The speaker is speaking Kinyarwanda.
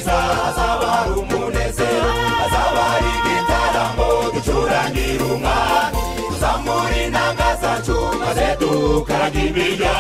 bwiza, hazaba hari umunezero, hazaba hari igitaramo ducurangira umwami, tuzamura inanga zacu maze dukaraga imirya.